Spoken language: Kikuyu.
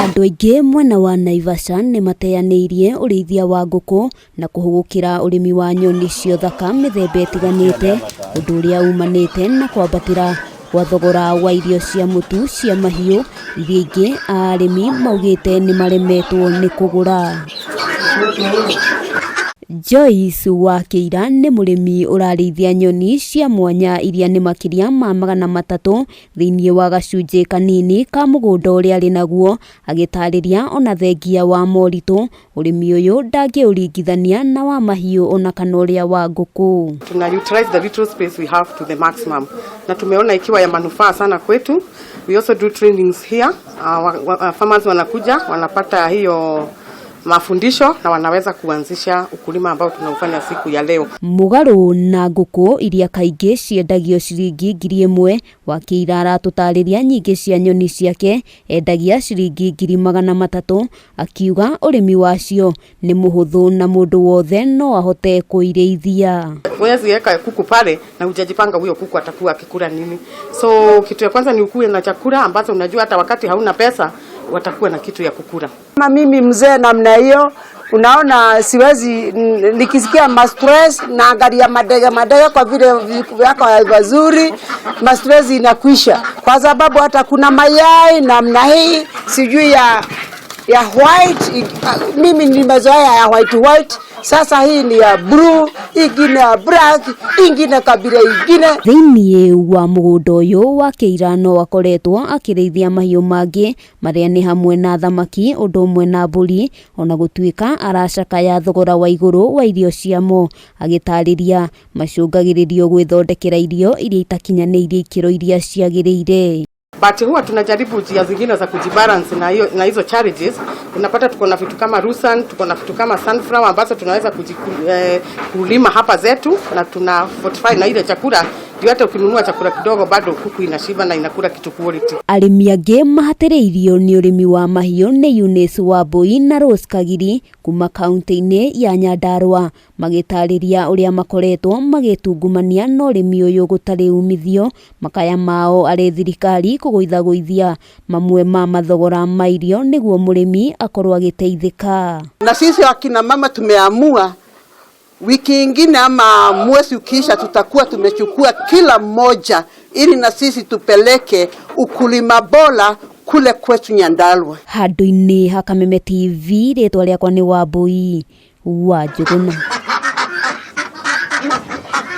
Andũ aingĩ mwena wa Naivasha nĩ mateanĩirie ũrĩithia wa ngũkũ na kũhũgũkĩra ũrĩmi wa nyoni cia ũthaka mĩthemba ĩtiganĩte, ũndũ ũrĩa umanĩte na kwambatĩra gwa thogora wa irio cia mũtu cia mahiũ iria ingĩ arĩmi maugĩte nĩ maremetwo nĩ kũgũra. Joyce Wakĩira nĩ mũrĩmi ũrarĩithia nyoni cia mwanya iria nĩ makĩria ma 300 thĩinĩ wa gacunjĩ kanini ka mũgũnda ũrĩa arĩ naguo, agĩtarĩria ona thengia wa moritũ, ũrĩmi ũyũ ndangĩũringithania na wa mahiũ ona kana ũrĩa wa ngũkũ. Tuna utilize the little space we have to the maximum, na tumeona ikiwa ya manufaa sana kwetu. We also do trainings here. Farmers wanakuja wanapata hiyo mafundisho na wanaweza kuanzisha ukulima ambao tunaufanya siku ya leo. Mũgarũ na ngũkũ iria kaingĩ ciendagio ciringi 1000, Wakĩira aratũtarĩria nyingĩ cia nyoni ciake endagia ciringi 300,000, akiuga ũrĩmi wacio nĩ mũhũthũ na mũndũ wothe no ahote kũirĩithia. Huwezi weka kuku pale na hujajipanga huyo kuku atakuwa akikula nini. So kitu ya kwanza ni ukuwe na chakula ambacho unajua hata wakati hauna pesa watakuwa na kitu ya kukula. Kama mimi mzee namna hiyo, unaona siwezi, nikisikia ma stress naangalia madege madege kwa vile yako vizuri, ma stress inakwisha, kwa sababu hata kuna mayai namna hii sijui ya white, mimi nimezoea ya white white, sasa hii ni ya blue, ingine ya black, ingine kabila ingine. Thĩinĩ wa mũgũnda ũyũ Wakĩira no akoretwo akĩrĩithia mahiũ mangĩ marĩa nĩ hamwe na thamaki ũndũ ũmwe na mbũri, ona gũtuĩka aracakaya thogora wa igũrũ wa irio ciamo, agĩtarĩria macũngagĩrĩrio gwĩthondekera irio iria itakinyanĩirie ikĩro iria ciagĩrĩire. But huwa tunajaribu njia zingine za kujibalance na hiyo na hizo challenges. Unapata tuko na vitu kama lucerne, tuko na vitu kama sunflower ambazo tunaweza kulima hapa zetu na tuna fortify na ile chakula, ndio hata ukinunua chakula kidogo bado kuku inashiba na inakula kitu quality. Arĩmi angĩ mahatĩrĩirio nĩ ũrĩmi wa mahiũ nĩ Eunice Wambui na Rose Kagiri kuma kaunti-inĩ ya Nyandarua, magĩtarĩria ũrĩa makoretwo magĩtungumania na ũrĩmi ũyũ gũtarĩ umithio, makaya mao arĩ thirikari kũgũithagũithia mamwe ma mathogora ma irio nĩguo mũrĩmi akorwo agĩteithĩka. Na sisi akina mama tumeamua wiki ingine ama mwezi ukiisha, tutakuwa tumechukua kila mmoja ili na sisi tupeleke ukulima bora kule kwetu Nyandarua. Handũ-inĩ ha Kameme TV, rĩtwa rĩakwa nĩ Wambui wa Njũgũna.